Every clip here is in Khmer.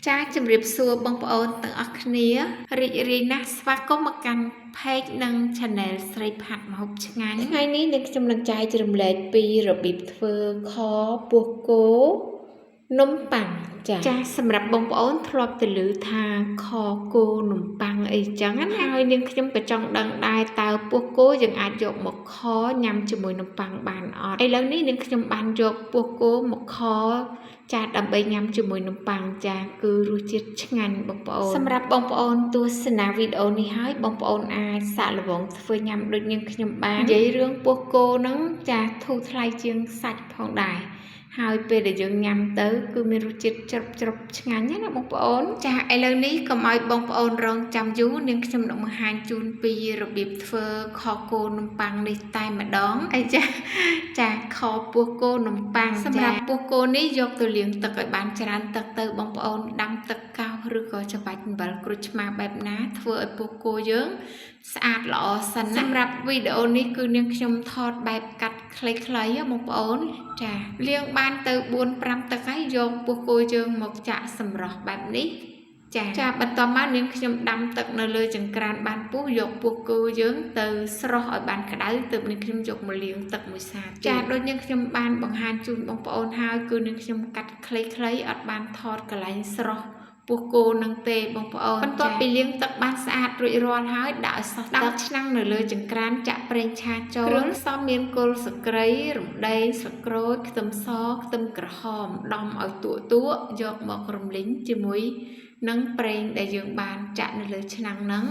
ចាជំរាបសួរបងប្អូនទាំងអស់គ្នារីករាយណាស់ស្វាគមន៍មកកាន់ Page និង Channel ស្រីផាត់ម្ហូបឆ្ងាញ់ថ្ងៃនេះនឹងខ្ញុំនឹងចែករំលែកពីរបៀបធ្វើខពោះគោនំប៉័ងចាសម្រាប់បងប្អូនធ្លាប់ទៅឮថាខគោនំប៉័ងអីចឹងណាហើយនាងខ្ញុំក៏ចង់ដឹងដែរតើពោះគោយើងអាចយកមកខញ៉ាំជាមួយនំប៉័ងបានអត់ឥឡូវនេះនាងខ្ញុំបានយកពោះគោមកខចាដើម្បីញ៉ាំជាមួយនំប៉័ងចាគឺរសជាតិឆ្ងាញ់បងប្អូនសម្រាប់បងប្អូនទស្សនាវីដេអូនេះហើយបងប្អូនអាចសាកល្បងធ្វើញ៉ាំដូចនាងខ្ញុំបាននិយាយរឿងពោះគោហ្នឹងចាធូរថ្លៃជាងសាច់ផងដែរហើយពេលដែលយើងញ៉ាំទៅគឺមានរសជាតិជ្រុបឆ្ងាញ់ណាបងប្អូនចាឥឡូវនេះកុំឲ្យបងប្អូនរងចាំយូរនាងខ្ញុំនឹងបង្ហាញជូនពីរបៀបធ្វើខគោនំប៉័ងនេះតែម្ដងអីចាចាខពោះគោនំប៉័ងសម្រាប់ពោះគោនេះយកទៅលាងទឹកឲ្យបានច្រើនទឹកទៅបងប្អូនដាំទឹកកោសឬក៏ច្របាច់អំបិលក្រូចឆ្មាបែបណាធ្វើឲ្យពោះគោយើងស្អាតល្អសិនណាសម្រាប់វីដេអូនេះគឺនាងខ្ញុំថតបែបកាត់ខ្លីៗបងប្អូនចាលាងបានទៅ4 5ទឹកហើយយកពោះគោយើងមកចាក់សម្រស់បែបនេះចាបន្ទាប់មកនាងខ្ញុំដាំទឹកនៅលើចង្ក្រានបានពុះយកពោះគោយើងទៅស្រស់ឲ្យបានក្តៅទើបនាងខ្ញុំយកមកលាងទឹកមួយសាចាដូចនាងខ្ញុំបានបង្ហាញជូនបងប្អូនហើយគឺនាងខ្ញុំកាត់ខ្លីៗអត់បានថតកន្លែងស្រស់ពោះគោនឹងទេបងប្អូនបន្ទាប់ពីលាងទឹកបានស្អាតរួចរាល់ហើយដាក់ឲ្យសោះទឹកឆ្នាំងនៅលើចង្ក្រានចាក់ប្រេងឆាចូលគ្រឿងផ្សំមានគល់ស្លឹកគ្រៃរំដេងស្លឹកក្រូចខ្ទឹមសខ្ទឹមក្រហមដំឲ្យទក់យកមករំលីងជាមួយនឹងប្រេងដែលយើងបានចាក់នៅលើឆ្នាំងហ្នឹង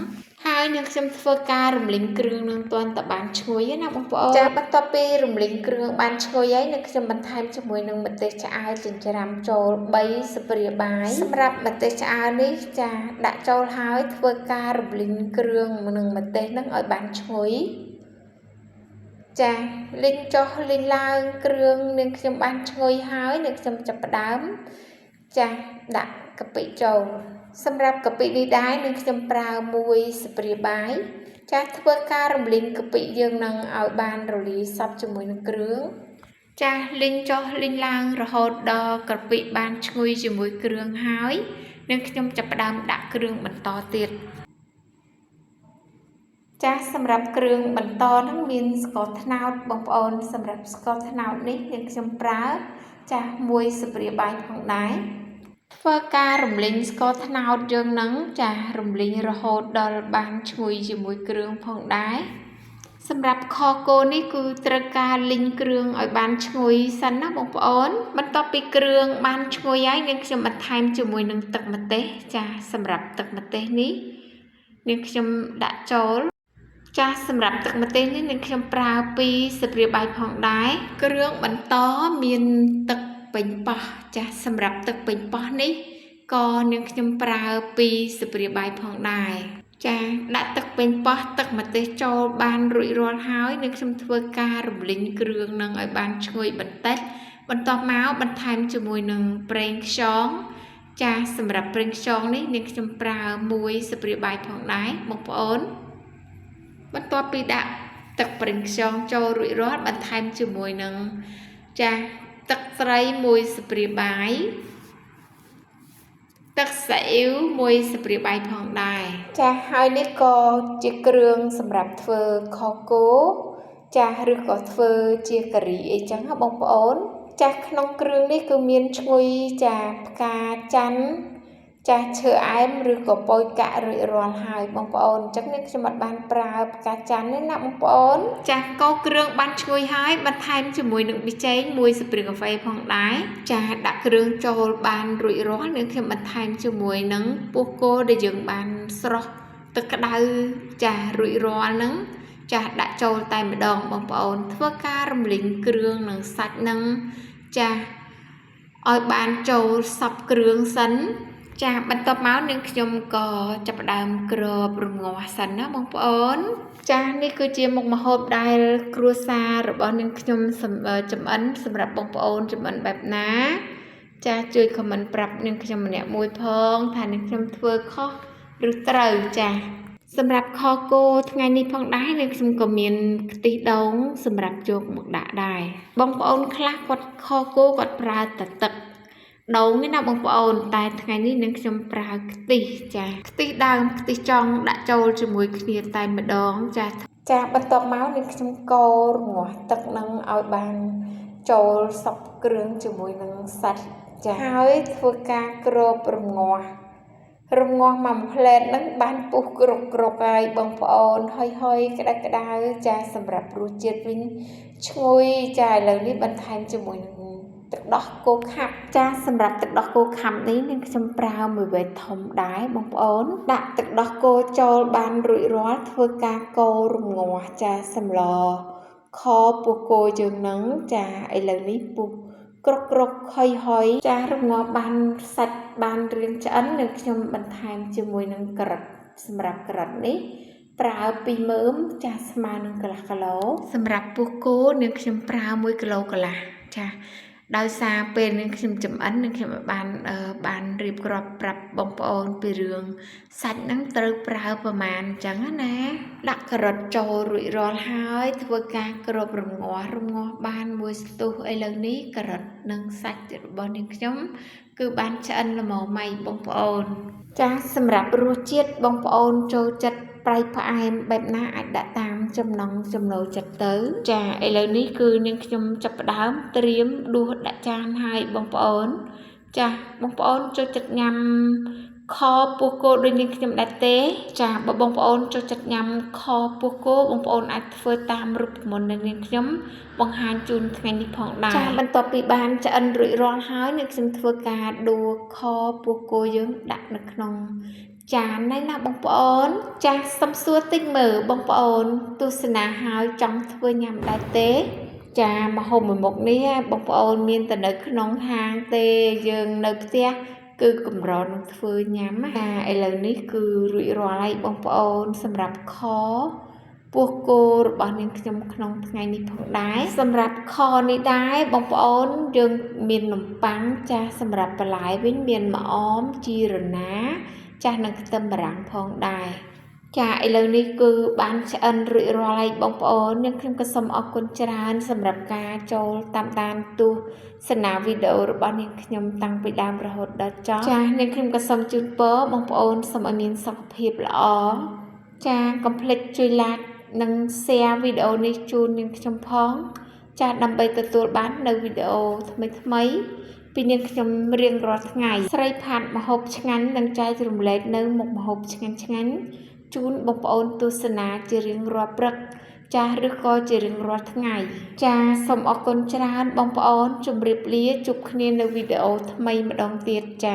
ហើយនឹងខ្ញុំធ្វើការរំលីងគ្រឿងនឹងទាន់តែបានឈ្ងុយណាបងប្អូនចាបន្ទាប់ពីរំលីងគ្រឿងបានឈ្ងុយហើយនឹងខ្ញុំបន្ថែមជាមួយនឹងម្ទេសឆ្អើរចិញ្ច្រាំចូល3ស្លាបបាយសម្រាប់ម្ទេសឆ្អើរនេះចាដាក់ចូលហើយធ្វើការរំលីងគ្រឿងនឹងម្ទេសហ្នឹងឲ្យបានឈ្ងុយចាលីងចុះលីងឡើងគ្រឿងនឹងខ្ញុំបានឈ្ងុយហើយនឹងខ្ញុំចាប់ផ្ដើមចាដាក់កាពិចូលសម្រាប់កាពិនេះដែរនឹងខ្ញុំប្រើ1ស្លាបបាយចាធ្វើការរំលីងកាពិយើងនឹងឲ្យបានរលាយសព្វជាមួយនឹងគ្រឿងចាលីងចុះលីងឡើងរហូតដល់កាពិបានឈ្ងុយជាមួយគ្រឿងហើយនឹងខ្ញុំចាប់ផ្ដើមដាក់គ្រឿងបន្តទៀតចាសម្រាប់គ្រឿងបន្តហ្នឹងមានស្ករត្នោតបងប្អូនសម្រាប់ស្ករត្នោតនេះនឹងខ្ញុំប្រើចា1ស្លាបបាយផងដែរធ្វើការរំលីងស្ករត្នោតយើងនឹងចារំលីងរហូតដល់បានឈ្ងុយជាមួយគ្រឿងផងដែរសម្រាប់ខគោនេះគឺត្រូវការលីងគ្រឿងឲ្យបានឈ្ងុយសិនណាបងប្អូនបន្ទាប់ពីគ្រឿងបានឈ្ងុយហើយនាងខ្ញុំបន្ថែមជាមួយនឹងទឹកម្ទេសចាសម្រាប់ទឹកម្ទេសនេះនាងខ្ញុំដាក់ចូលចាសម្រាប់ទឹកម្ទេសនេះនាងខ្ញុំប្រើ2ស្លាបបាយផងដែរគ្រឿងបន្តមានទឹកប៉េងប៉ោះចាសម្រាប់ទឹកប៉េងប៉ោះនេះក៏នាងខ្ញុំប្រើ2ស្លាបបាយផងដែរចាដាក់ទឹកប៉េងប៉ោះទឹកម្ទេសចូលបានរួចរាល់ហើយនាងខ្ញុំធ្វើការរំលីងគ្រឿងនឹងឲ្យបានឈ្ងុយបន្តិចបន្ទាប់មកបន្ថែមជាមួយនឹងប្រេងខ្យងចាសម្រាប់ប្រេងខ្យងនេះនាងខ្ញុំប្រើ1ស្លាបបាយផងដែរបងប្អូនបន្ទាប់ពីដាក់ទឹកប្រេងខ្យងចូលរួចរាល់បន្ថែមជាមួយនឹងចាទឹកត្រី1ស្លាបបាយទឹកស៊ីអ៊ីវ1ស្លាបបាយផងដែរចាហើយនេះក៏ជាគ្រឿងសម្រាប់ធ្វើខគោចាឬក៏ធ្វើជាការីអីចឹងណាបងប្អូនចាក្នុងគ្រឿងនេះគឺមានឈ្ងុយចាផ្កាច័ន្ទចាឈើអែមឬក៏ប៉ោយកាក់រួចរាល់ហើយបងប្អូនអញ្ចឹងនេះខ្ញុំអត់បានប្រើផ្កាច័ន្ទទេណាបងប្អូនចាកោគ្រឿងបានឈ្ងុយហើយបន្ថែមជាមួយនឹងប៊ីចេង1ស្លាបកាហ្វេផងដែរចាដាក់គ្រឿងចូលបានរួចរាល់នឹងខ្ញុំបន្ថែមជាមួយនឹងពោះគោដែលយើងបានស្រស់ទឹកក្តៅចារួចរាល់ហ្នឹងចាដាក់ចូលតែម្ដងបងប្អូនធ្វើការរំលីងគ្រឿងនិងសាច់នឹងចាឲ្យបានចូលសព្វគ្រឿងសិនចាបន្ទាប់មកនាងខ្ញុំក៏ចាប់ផ្ដើមគ្របរងាស់សិនណាបងប្អូនចានេះគឺជាមុខម្ហូបដែលគ្រួសាររបស់នាងខ្ញុំចម្អិនសម្រាប់បងប្អូនចម្អិនបែបណាចាជួយខមមិនប្រាប់នាងខ្ញុំម្នាក់មួយផងថានាងខ្ញុំធ្វើខុសឬត្រូវចាសម្រាប់ខគោថ្ងៃនេះផងដែរនាងខ្ញុំក៏មានខ្ទិះដូងសម្រាប់យកមកដាក់ដែរបងប្អូនខ្លះគាត់ខគោគាត់ប្រើតែទឹក ដូងណាបងប្អូនតែថ្ងៃនេះនឹងខ្ញុំប្រើខ្ទិះចាខ្ទិះដើមខ្ទិះចង់ដាក់ចូលជាមួយគ្នាតែម្ដងចាចាបន្ទាប់មកនឹងខ្ញុំកូររងាស់ទឹកនឹងឲ្យបានចូលសព្វគ្រឿងជាមួយនឹងសាច់ចាហើយធ្វើការគ្របរងាស់មួយផ្លែតហ្នឹងបានពុះគ្រប់គ្រប់ហើយបងប្អូនហុយហុយក្តៅក្តៅចាសម្រាប់រសជាតិវិញឈ្ងុយចាឥឡូវនេះបន្ថែមជាមួយនឹងទឹកដោះគោខាប់ចាសម្រាប់ទឹកដោះគោខាប់នេះនឹងខ្ញុំប្រើមួយវែកធំដែរបងប្អូនដាក់ទឹកដោះគោចូលបានរួចរាល់ធ្វើការកូររងាស់ចាសម្លខពោះគោយើងនឹងចាឥឡូវនេះពុះគ្រប់គ្រប់ហុយហុយចារងាស់បានសាច់បានរៀងឆ្អិននឹងខ្ញុំបន្ថែមជាមួយនឹងការ៉ុតសម្រាប់ការ៉ុតនេះប្រើ2មើមចាស្មើនឹងកន្លះគីឡូសម្រាប់ពោះគោនឹងខ្ញុំប្រើ1គីឡូកន្លះចាដោយសារពេលនឹងខ្ញុំចំអិននឹងខ្ញុំបានរៀបរាប់ប្រាប់បងប្អូនពីរឿងសាច់ហ្នឹងត្រូវប្រើប្រមាណអញ្ចឹងណាដាក់ការ៉ុតចូលរួចរាល់ហើយធ្វើការគ្របរងាស់បានមួយស្ទុះឥឡូវនេះការ៉ុតនិងសាច់របស់នាងខ្ញុំគឺបានឆ្អិនល្មមហើយបងប្អូនចាសម្រាប់រសជាតិបងប្អូនចូលចិត្តប្រៃផ្អែមបែបណាអាចដាក់តាមចំណង់ចំណូលចិត្តទៅចាឥឡូវនេះគឺនាងខ្ញុំចាប់ផ្ដើមត្រៀមដួសដាក់ចានហើយបងប្អូនចាបងប្អូនចូលចិត្តញ៉ាំខពោះគោដូចនាងខ្ញុំដែរទេចាបើបងប្អូនចូលចិត្តញ៉ាំខពោះគោបងប្អូនអាចធ្វើតាមរូបមន្តដែលនាងខ្ញុំបង្ហាញជូនថ្ងៃនេះផងដែរចាបន្ទាប់ពីបានឆ្អិនរួចរាល់ហើយនាងខ្ញុំធ្វើការដួសខពោះគោយើងដាក់នៅក្នុងចាននេះណាបងប្អូនចាសុំសួរតិចមើលបងប្អូនទស្សនាហើយចង់ធ្វើញ៉ាំដែរទេចាម្ហូបមួយមុខនេះបងប្អូនមានតែនៅក្នុងហាងទេយើងនៅផ្ទះគឺកម្រនឹងធ្វើញ៉ាំចាឥឡូវនេះគឺរួចរាល់ហើយបងប្អូនសម្រាប់ខពោះគោរបស់នាងខ្ញុំក្នុងថ្ងៃនេះផងដែរសម្រាប់ខនេះដែរបងប្អូនយើងមាននំប៉័ងចាសម្រាប់បន្លែវិញមានម្អមជីរណាចាស់និងខ្ទឹមបារាំងផងដែរចាឥឡូវនេះគឺបានឆ្អិនរួចរាល់ហើយបងប្អូននាងខ្ញុំក៏សូមអរគុណច្រើនសម្រាប់ការចូលតាមដានទស្សនាវីដេអូរបស់នាងខ្ញុំតាំងពីដើមរហូតដល់ចប់ចានាងខ្ញុំក៏សូមជូនពរបងប្អូនសូមឲ្យមានសុខភាពល្អចាកុំភ្លេចជួយ like និង share វីដេអូនេះជូននាងខ្ញុំផងចាដើម្បីទទួលបាននៅវីដេអូថ្មីៗពីនាងខ្ញុំរៀងរាល់ថ្ងៃស្រីផាត់ម្ហូបឆ្ងាញ់និងចែករំលែកនៅមុខម្ហូបឆ្ងាញ់ឆ្ងាញ់ជូនបងប្អូនទស្សនាជារៀងរាល់ព្រឹកចាស់ឬក៏ជារៀងរាល់ថ្ងៃចាសូមអរគុណច្រើនបងប្អូនជម្រាបលាជួបគ្នានៅវីដេអូថ្មីម្ដងទៀតចា